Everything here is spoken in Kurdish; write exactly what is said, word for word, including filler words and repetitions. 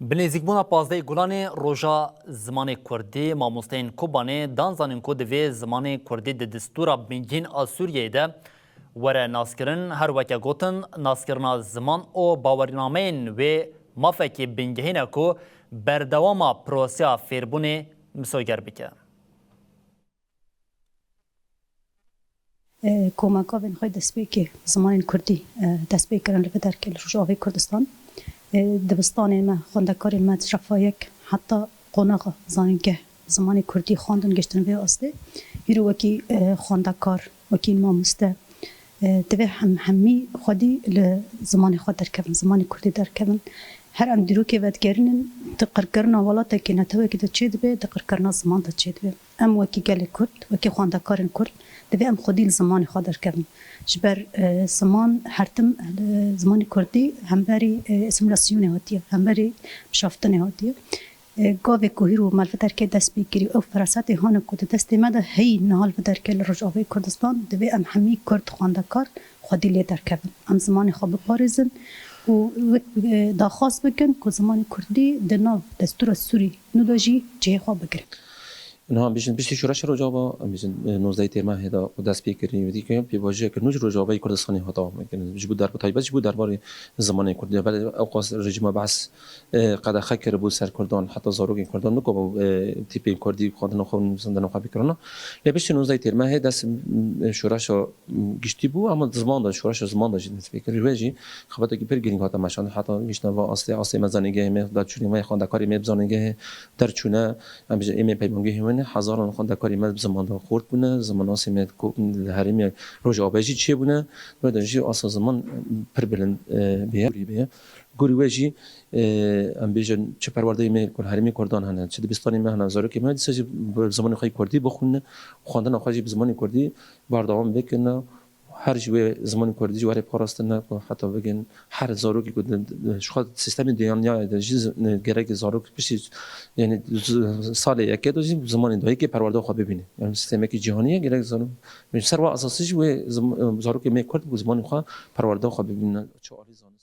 Bi nêzîkbûna pazdehê Gulanê, Roja Zimanê Kurdî, mamosteyên Kobanê dan zanîn ku divê zimanê kurdî di distûra bingehîn a Sûriyeyê de were naskirin. Her weke gotin, naskirina ziman û bawernameyên wê mafekî bingehîn e ku berdewama proseya fêrbûnê misoger bike. Koma gavên xwe destpêkê zimanên kurdî destpê kirin li vê derkê li Rojavayê Kurdistan. Dibistanên me, xwendekarên me ji refa yek heta qonaxa zanîngeh zimanê kurdî xwendin gihiştin vê astê. Hîro wekî xwendekar, wekî mamoste, divê hem hemî xwedî li zimanê xwe derkevin, zimanê kurdî derkevin. Her em dîrokê vedigerînin, di qirkirina welatekî, netewekî de çêdibe, di qirkirina ziman de çêdibe. Em wekî gelê Kurd, wekî xwendekarên Kurd, divê em xwedî li zimanê xwe derkevin. Ji ber ziman her tim, zimanê Kurdî hemberî asîmîlasyonê hatiye, hemberî bişaftinê hatiye. Gavê ku hîro me li vê derkê dest pê kirî, ew ferasetê hane ku di destê me de heyî niha li vê derkê li Rojavayê Kurdistan, divê em hemî Kurd xwendekar xwedî lê derkevin. Em zimanê xwe biparêzin û wek daxwaz bikin ku zimanê Kurdî di nav destûra Sûrî nû de jî cihê xwe bigire. Niha em bêjin piştî şoreşa Rojava, em bêjin nozdehê Têrmehê de ku dest pê kirin, wêdî ke pêvajoyeke nû ji Rojavayê Kurdistanê hate, ji bo derb-, taybet ji bo derbarê zimanê Kurdî. Belê ewqas rejîma Be'es qedexe kiribû ser Kurdan, heta zarokên Kurdan nikabû tîpên Kurdî xwendina xwe û nivîsandina xwe bikirina. Lê piştî nozdehê Têrmehê dest şoreşa giştî bû, ama di ziman de, şoreşa ziman de jî dest pê kir. Ji wê jî xebatekî pir girîng hate meşandin. Heta gihiştina va astê, astê me zanîngehê me, derçûnê me, xwendekarê me bi zanîngehê derçûne, em bêjin ê me peymangehê wê ne, hezaran xwendekarê me bi ziman de xort bûne, zimannasê me ku li herêmê Rojavayê jî çêbûne. Wê de jî asta ziman pir bilind bûye, bûye. Gorî wê jî em bêjin çi perwerdeyê me ku li herêmê Kurdan hene, çi dibistanê me hene, zarokê me dîsa jî bi zimanê xwe yê Kurdî bixwîne, xwendina xwe jî bi zimanê Kurdî berdewam bikirine. Her ji wê zimanê Kurdî jî were parastin, ne ku heta bigin her zarokê ku di, di, ji xwe sîstemê diyanyayê de jî zi-, gerek zarok piştî, yanî z-, salê yekê de jî zimanê dayikê perwerdeya xwe bibîne. Yanî sîstemekî cîhanî ye, gerek zarok. Ji ser wa esasî jî wê zim-, zarokê me Kurd bi zimanê xwe perwerdeya xwe bibîne. Çi alî zan-